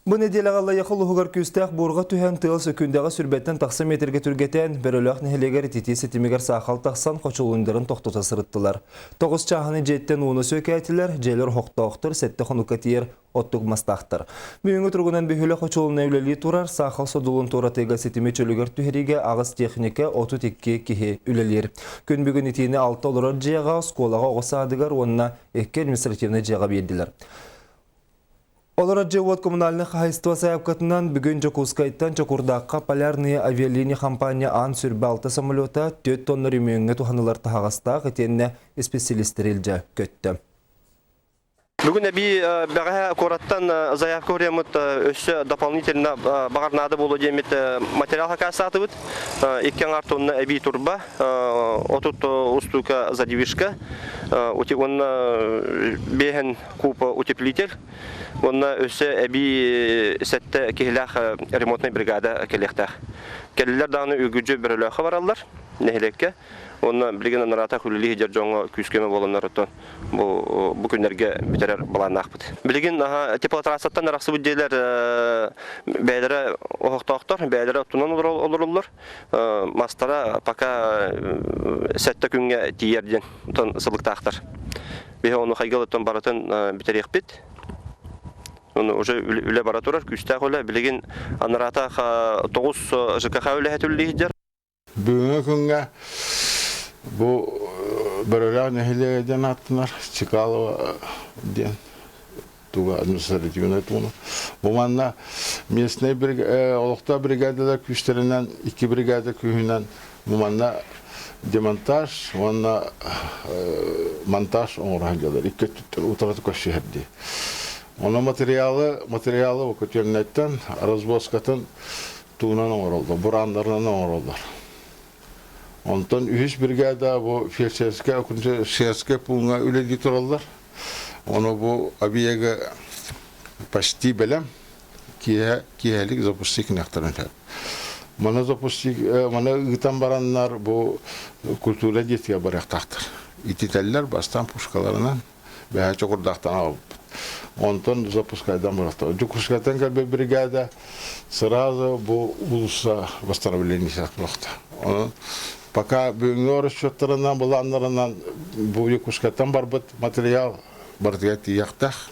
Бу нэдиэлэҕэ Лайах улууһугар күүстээх буурҕа түһэн, тыал сөкүүндэҕэ сүрбэттэн тахса миэтэргэ түргэтээн, Бөрөлөөх нэһилиэгэр ититии ситимигэр саахал тахсан, хочулундарын тохтото сырыттылар. 9 чааһыны дьиэттэн ууну сүөкээтилэр, дьиэлэр оһохтоохтор, 7 хонукка тиийэр оттук мастаахтар. Бүгүҥҥү туругунан бөһүөлэк хочулунай үлэлии турар, саахал содулун туоратыыга ситими чөлүгэр түһэриигэ аҕыс техника, 32 киһи үлэлиир. Күн бүгүн итиини алта олорор дьиэҕэ, оскуолаҕа, оҕо саадыгар уонна икки административнай дьиэҕэ биэрдилэр. Олорор дьиэ-уот коммунальнай хаһаайыстыба сайаапкатынан бүгүн Дьокуускайтан Чокурдаахха Полярные авиалинии хампаанньа аан сүрбэ алта самолета 4 тонна өрөмүөҥҥэ туһанылар таһаҕастаах итиэннэ исписэлиистэри илдьэ көттө. Бүгүн эбии бэҕэһээ куораттан заявка уруйаммыт өссө дополнительно баҕар наада буолуо диэммит материал хакаастаатыбыт. Икки аҥаар тонна эбии турба, 30 устуука задвижка, уонна биэһэн купа утеплитель уонна өссө эбии сэттэ киһилээх ремонтнай бригада кэлиэхтээх. Кэллилэр даҕаны үгүдьү бөрөлөөххө бараллар нэһилиэккэ. Уонна билигин анараатах үлэлии сылдьар дьоҥҥо күүс-көмө буоланнар оттон бу бу күннэргэ бүтэрэр былааннаахпыт. Билигин аха теплотрассаттан арахсыбыт дьиэлэр бэйэлэрэ оһохтоохтор, бэйэлэрэ оттунан олороллор. Мастара пока сэттэ күҥҥэ тиийэр диэн оттон сылыктаахтар. Биһи ону хайгалыттан барытын бүтэриэхпит. Ону уже үлэ бара турар, күүстээх үлэ. Билигин анараата 9 ЖКХ үлэһит үлэлиир. Бүгүҥҥү күҥҥэ бу Бөрөлөөх нэһилиэгэ диэн ааттанар Чкалова диэн туга административнай тууну. Бу манна местнай олохтоох бригадалар күүстэринэн икки бригада күүһүнэн бу манна демонтаж уонна монтаж оҥоро сылдьаллар. Икки өттүттэн утарыта көрсүһэрдии. Онно материалы материалы көтүөннэттэн развозкатын туунан оҥороллор, бурааннарынан оҥороллор. Онтон үһүс бригада бу фельдшерскэй акушерскай пууҥҥа үлэлии тураллар. Ону бу объегы почти бэлэм. Киэһэ киэһэлик запусти гыныахтарын сөп. Маны запусти маны ыытан бараннар бу культура дьиэтигэр барыахтаахтар. Ититэллэр бастаан пушкаларынан бэһэ чокурдаахтан аҕалбыппыт. Онтон запускайдан барахтар. Дьокуускайтан кэлбит бригада сразу бу уулусса восстановление туохта. Онон пока бүгүҥҥү расчеттарынан, былааннарынан бу Якутскайтан барбыт материал барытыгар тиийиэхтээх.